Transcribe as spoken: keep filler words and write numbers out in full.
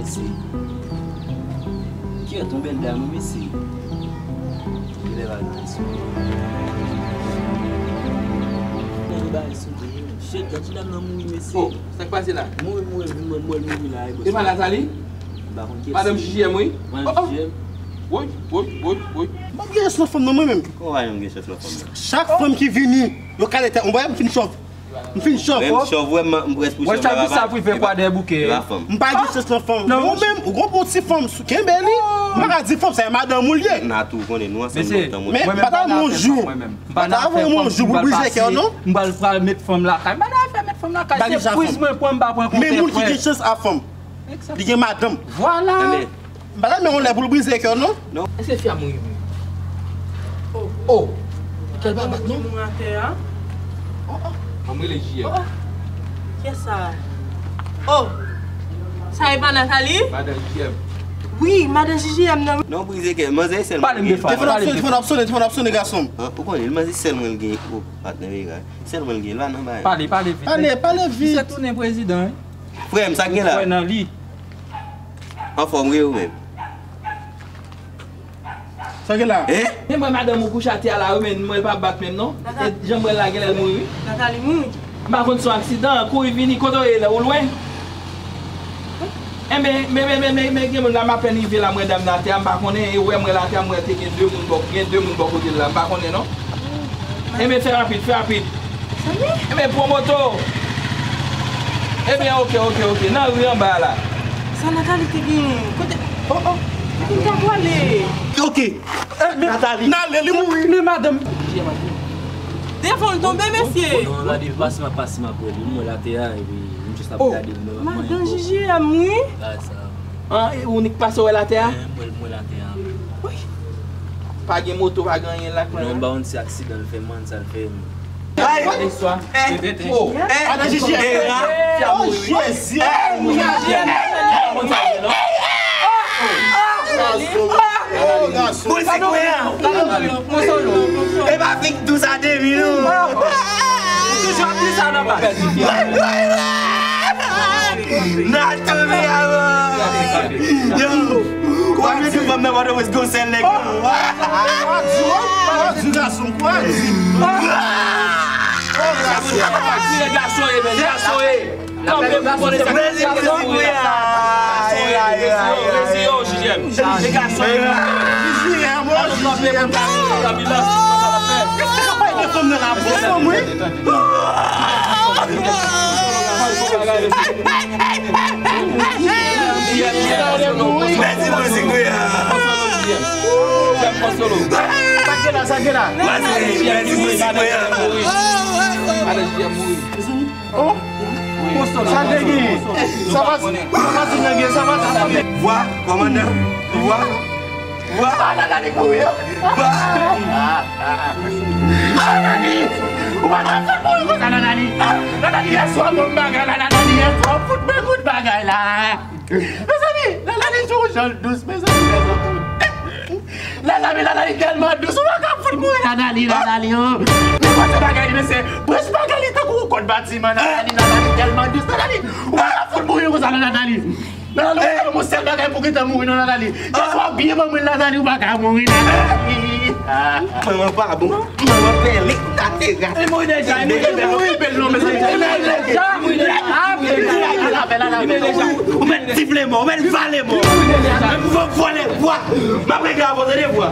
Mesye. Kiyès yon bèl dam, wi, mesye. Kilè bagay sou. Kilè bagay sou. Shit, gad ti dam nan mouri, mesye. Oh, sa k pase la? Mouri, mouri, mouri, mouri, mouri la, e bòs. E pa Nathalie? M pa konn kiyès. Madanm J J M, wi. Madanm J J M. Woy, woy, woy, woy. M ap gen chans nan fanm nan, mwen menm. Kòman w pa janm gen chans nan fanm nan? Chak fanm ki vini, yo kale tèt mwen, m fin chòv. M fin chòv. Menm chòv, wè, m, m près pou chòv la, pa, pa fanm. M pa gen chans nan fanm. Non, ou menm, ou gon bon ti fanm, kenbe li. M pa ka di fanm, sa e madanm ou l ye. Natou, ou konnen, nou ansanm lontan, mwen. Men, m pa ta voye yon jou. M pa ta voye yon jou pou brize kè w, non. M pral, pral met fanm lakay. M pa ta fè met fanm lakay. Se priz mwen pran, m pa pran kontè, frè. Men moun ki gen chans a fanm. Li gen madanm. Vwala. M pa ta men yon lè pou l brize kè w, non. Non. Èske fi a mouri vre? Oh. Kè l pa bat, non. Moun atè a. Oh, oh. Ann rele J M. Oh, oh. Kiyès sa? Oh. Sa e pa Nathalie? Madan J J M. Wi, madan J J M nan. Non, brize kè. Manzè sèl mwen gen. Pale m de fwa. Telefòn ap sonnen, telefòn ap sonnen, gason m. Ou konnen, manzè sèl mwen l gen. Oh, patnè, veye. Sèl mwen l gen. L pa nan bagay. Pale, pale vit. Pale, pale vit. Misye tounen prezidan, wi. Frè m, sa k gen la? Kwè nan li. Anfòm, wi, ou menm? Sa gen la? Hein? Men mwen, madanm ou kouche atè a la, wi, men mwen l pa bat menm, non. Nata- E jan mwen la, genlè l mouri, wi. Nathalie mouri. M pa konn si se yon aksidan, kouri vini, kote w ye la, ou lwen? Enben, men, men, men, men, men, gen moun la, m apèn rive la, m wè dam nan atè a, m pa konnen, e wè mwen la atè a, m wè te gen de moun bò, gen de moun bò kote l la, m pa konnen, non. Enben, fè rapid, fè rapid. Sami? Enben, pran moto. Enben, oke, oke, oke. Nan ri anba a la. Sa Nathalie te genyen? Kote? Oh, oh. Kote m ta pwale? Oke. Eh, men Nathalie. N ale, li mouri. Men madanm. Devan l tonbe, mesye. Non, gade, pase m ap, pase m ap wè li. M wè l atè a, epi m jis ap gade l, men m ap manyen. Madan J J M, wi. Gade sa. An, e ou nik pase wè l atè a? Eh, m wè l, m wè l atè a. Wi. Pa gen moto, pa gen anyen la, non, m pa konn si aksidan l fè, man, sa l fè. Ay! Gade istwa. Eh, oh, eh, Madan Jiji, eh, oh, Jezi, eh, Madan Jiji. Mwen se kwen an. E pa fik dous a demi, non. Toujou ap di sa nan baz. N a tonbe avan. Yo, w ap mete fanm nan Pòtoprens gon sèl nèg yo. Kwa di, kwa di, gason, kwa di. Gason ye, men, gason ye. Kanpe pou konnen sa ki gason ye. Reziye w, Jiji M. E gason ye. Jiji M, o, Jiji M. Kèk ti kanpay de fanm nan la, bon fanm, wi. Mèsi, mèsi, Goya. Sa gen la, sa gen la. Mèsi, mèsi, Goya. Oh, sa te gen. Sa pa, sa pa ti nèg, sa pa ti nèg. Vwa, kòmandan. Vwa. Vwa. Ah, Nathalie kouri. Vwa. Ah, Nathalie. Ou pa ta fè pou mwen konsa, Nathalie. Nathalie, yèswa bon bagay la, Nathalie, yèswa fout mwen kout bagay la. Mezanmi, Nathalie jwe yon jan dous, mezanmi, mezanmi. Nathalie, Nathalie tèlman dous, ou pa ka fout mouri Nathalie, Nathalie, oh. Men pase bagay li, mesye, prens bagay li tankou yon kòd batiman, Nathalie, Nathalie tèlman dous, Nathalie, ou pa ka fout mouri konsa, non, Nathalie. Nathalie, ou pa ka yon sèl bagay pou gentan mouri, non, Nathalie. Yèswa w byen ban mwen, Nathalie, ou pa ka mouri, Nathalie. Manman pa bon, manman pèlen, ta tera. Li mouri deja, li mouri deja. Li mouri bèl non, mezanmi. Li mouri deja. Li mouri deja. Ou mèt sifle mò, ou mèt vale mò. Li mouri deja. Menm pou fò vòlè vwa. M ap regle avè w, tande vwa.